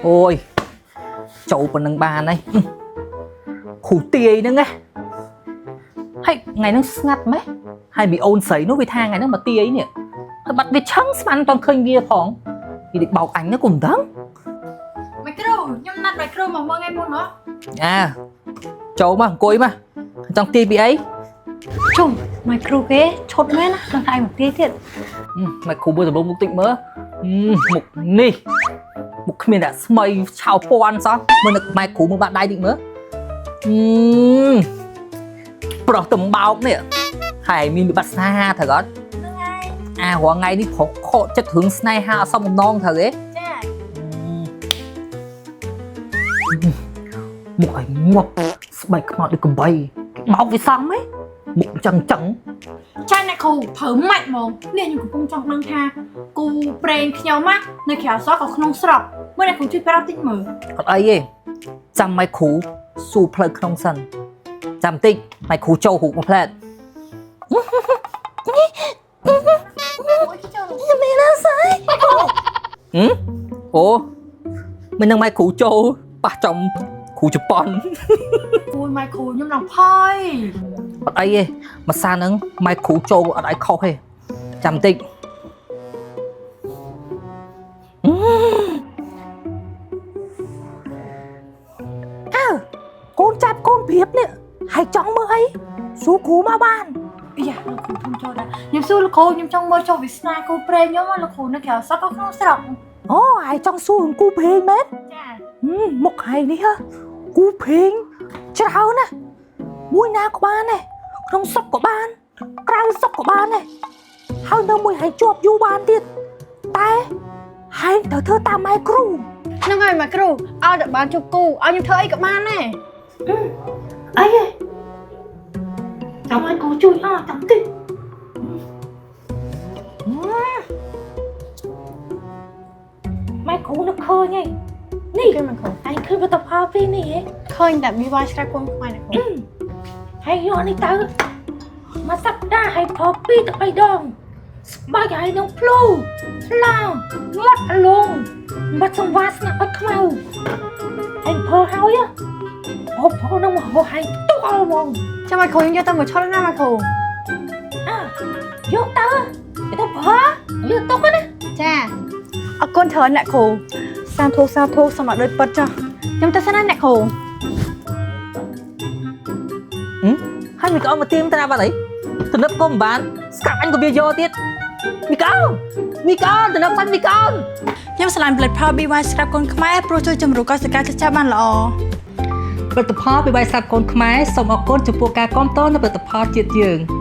អូយចូលប៉ុណ្្នឹងបានហើយគ្រូទាយហ្នឹងណាហើយថ្ងៃហ្នឹងស្ងាត់ម៉េះហើយមីអូនស្រីនោះវាថាថ្ងៃហ្នឹងមកទាយនេះហើយបាត់វាឆឹងស្មានមិនតន់ឃើញវាផងវាដូចបោកអញហ្នឹងក៏មិនដឹង ម៉ាគ្រូខ្ញុំណាត់ម៉ាគ្រូមកមើលថ្ងៃមុនហ៎ អាចូលមកអង្គុយមកចង់ទាយពីអី ជុំម៉ាគ្រូគេឈុតមែនណាដឹងតែឯងមកទាយទៀត មកគ្រូមើលដំបងមុខតិចមើលមុខនេះមុខគ្មានតែស្មៃឆោពន់សោះមើលនឹកម៉ែគ្រូមើលបាក់ដៃតិចមើលអឺប្រុសតំបោកនេះហើយមានវិបត្តិស្នេហាត្រូវអត់ ហ្នឹងហើយ អារាល់ថ្ងៃនេះប្រុសខកចិត្តរឿងស្នេហាអត់សមបំណងត្រូវទេ ចា មុខឲ្យងាប់ស្បែកខ្មោចដូចកំបីគេបោកវាសមហ៎មុខចឹងចឹង ចាអ្នកគ្រូត្រូវម៉ាច់ហ្មងនេះខ្ញុំកំពុងចង់ដឹងថាគូប្រេងខ្ញុំណានៅក្រៅស្រុកក៏ក្នុងស្រុកមើលអ្នកគ្រូជួយប្រាប់តិចមើល អត់អីទេចាំម៉ែគ្រូស៊ូផ្លូវក្នុងសិនចាំតិចម៉ែគ្រូចូលរូបមួយផ្លែត អូយចូល មានណាសៃហឹមអូមិននឹងម៉ែគ្រូចូលប៉ះចំគ្រូជប៉ុន អូយម៉ាគ្រូខ្ញុំឡើងភ័យ អត់អីទេម្សិលហ្នឹងម៉ែគ្រូចូលអត់ឲ្យខុសទេចាំតិចអើកូនចាប់កូនព្រៀបនេះហើយចង់មើលអីសួរគ្រូមកបាន អាយ៉ាលោកគ្រូធំចូលដែរខ្ញុំសួរលោកគ្រូខ្ញុំចង់មើលចុះវាសនាគូប្រេងខ្ញុំណាលោកគ្រូនៅក្រៅស្រុកក៏ក្នុងស្រុក អូហើយចង់សួររឿងគូព្រេងមែន ចា ហឹមមុខហើយនេះហ៎គូព្រេងច្រើនណាស់មួយណាក៏បានដែរក្នុងស្រុកក៏បាន ក្រៅស្រុកក៏បានដែរហើយនៅមួយហើយជាប់យូរបានទៀតតែហើយត្រូវធ្វើតាមម៉ែគ្រូ ហ្នឹងហើយម៉ាគ្រូឲ្យតែបានជួបគូឲ្យខ្ញុំធ្វើអីក៏បានដែរ អីហ៎ចាំឲ្យគ្រូជួយអត់ចាំតិចម៉ែគ្រូនឹកឃើញហើយនេះ គេម៉ាគ្រូ ឯងឃើញផលិតផលពីរនេះហ៎ ឃើញតែ BY ស្រាប់កូនខ្មែរអ្នកគ្រូ ហើយយកនេះទៅមួយសប្តាហ៍ហើយប្រើ2ទៅ3ដងស្បែកហើយនឹងភ្លូថ្លាមាត់អាលងបាត់សង្វាស្នាក់បាត់ខ្មៅហើយប្រើហើយហ៎អូប្រើនឹងមកហោហើយទុកអល់ហ្មង ចាំម៉ាគ្រូខ្ញុំយកទៅមួយឈុតណាម៉ាគ្រូ អើយកទៅទៅប្រើយកទុកណា ចាអរគុណច្រើនអ្នកគ្រូសាធុសាធុសម្រាប់ដូចពិតចុះខ្ញុំទៅសិនណាអ្នកគ្រូ ហើយមីកោមកទៀមតាបាត់អីទំនឹបក៏មិនបានស្កាប់អញក៏វាយកទៀតមីកោមីកោទំនឹបបាញ់មីកោ ខ្ញុំឆ្លាញ់ផលិតផល BY ស្រាប់កូនខ្មែរព្រោះជួយជំរុញកោសិកាចាស់ៗបានល្អ ផលិតផលពីបាយសាប់កូនខ្មែរសូមអរគុណចំពោះការគាំទ្រនៅផលិតផលជាតិយើង។